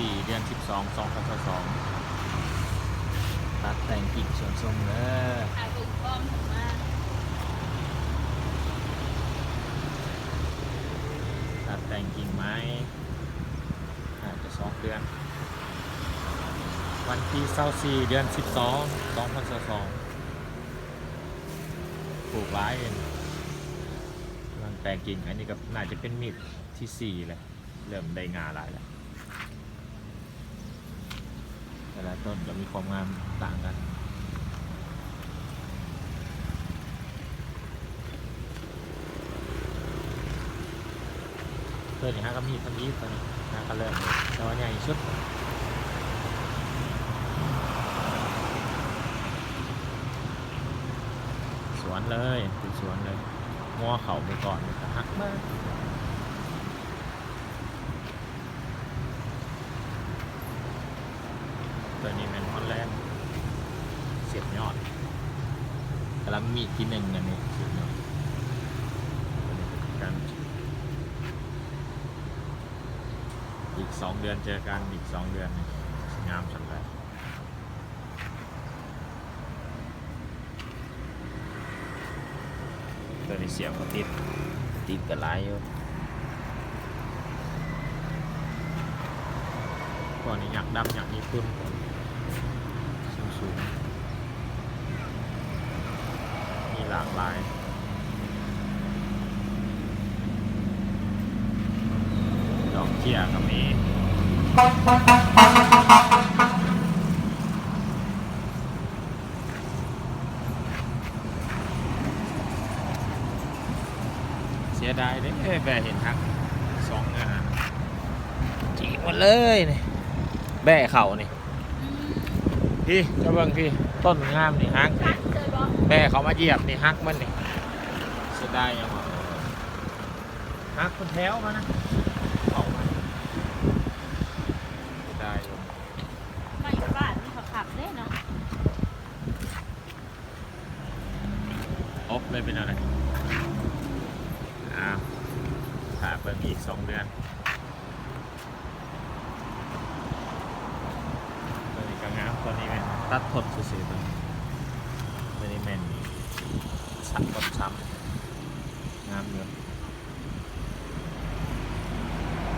ສີ່ ເດືອນສິບສອງ ສອງພັນຊາວສອງ ຕັດແຕ່ງກິ່ງສວນຊົມເດີ. ຕັດແຕ່ງກິ່ງໄມ້ ໜ້າຈະສອງເດືອນ. ວັນທີຊາວສີ່ ເດືອນສິບສອງ ສອງພັນຊາວສອງ ປູກຫຼາຍເດ. ກຳລັງແຕ່ງກິ່ງ. ອັນນີ້ກໍໜ້າຈະເປັນມີດທີສີ່ແຫຼະ. ເລີ່ມໄດ້ງ່າຫຼາຍແລ້ວ. ແຕ່ລະຕົ້ນກໍມີຄວາມງາມຕ່າງກັນ. ຕົວນີ້ຫາກໍມີທຳອິດ ຕົວນີ້ຫາກໍເລີ່ມ ແຕ່ວ່າໃຫຍ່ສຸດ. ສວນເລີຍ ເປັນສວນເລີຍ. ງົວເຂົ້າໄປກ່ອນ ມັນກໍຫັກເບິດ. ຕົວນີ້ແມ່ນຮອນແລນ ສຽບຍອດ. ກຳລັງມີດທີໜຶ່ງ ອັນນີ້ສຽບຍອດ. ອີກສອງເດືອນເຈີກັນ, ອີກສອງເດືອນນີ້ຊິງາມສ່ຳໃດ. ຕົວນີ້ສຽບບໍ່ຕິດ, ຕິດກໍຫຼາຍຢູ່. ພວກນີ້ຍັກດຳ ຍັກຍີ່ປຸ່ນ ສູງໆ ມີຫຼາກຫຼາຍ. ດອກເຈ້ຍກໍມີ. ເສຍດາຍເດ້ ແບ້ເຫັນຫັກສອງໜ້າ ຈີກໝົດເລີຍນີ້ ແບ້ເຂົ້ານີ້. ອືມ ພີ້ ເຈົ້າເບິ່ງພີ້ ຕົ້ນງາມນີ້ຫັກນີ້ ແບ້ເຂົ້າມາຢຽບນີ້ຫັກໝົດນີ້. ເສຍດາຍຫຍັງວະ ຫັກເປັນແຖວມານະ ເຂົ້າມາ ເສຍດາຍຢູ່. ໄມ້ຟາດມັນກໍຄັກເດ້ເນາະ. ອົບເລີຍ ເປັນແນວໃດ? ອ້າວ ຖ້າເບິ່ງອີກສອງເດືອນ. ຕົວນີ້ກໍງາມ, ຕົວນີ້ແມ່ນຕັດທົດຊື່ໆ ຕົວນີ້ ຕົວນີ້ແມ່ນສັກຄົນຊ້ຳ ງາມຢູ່.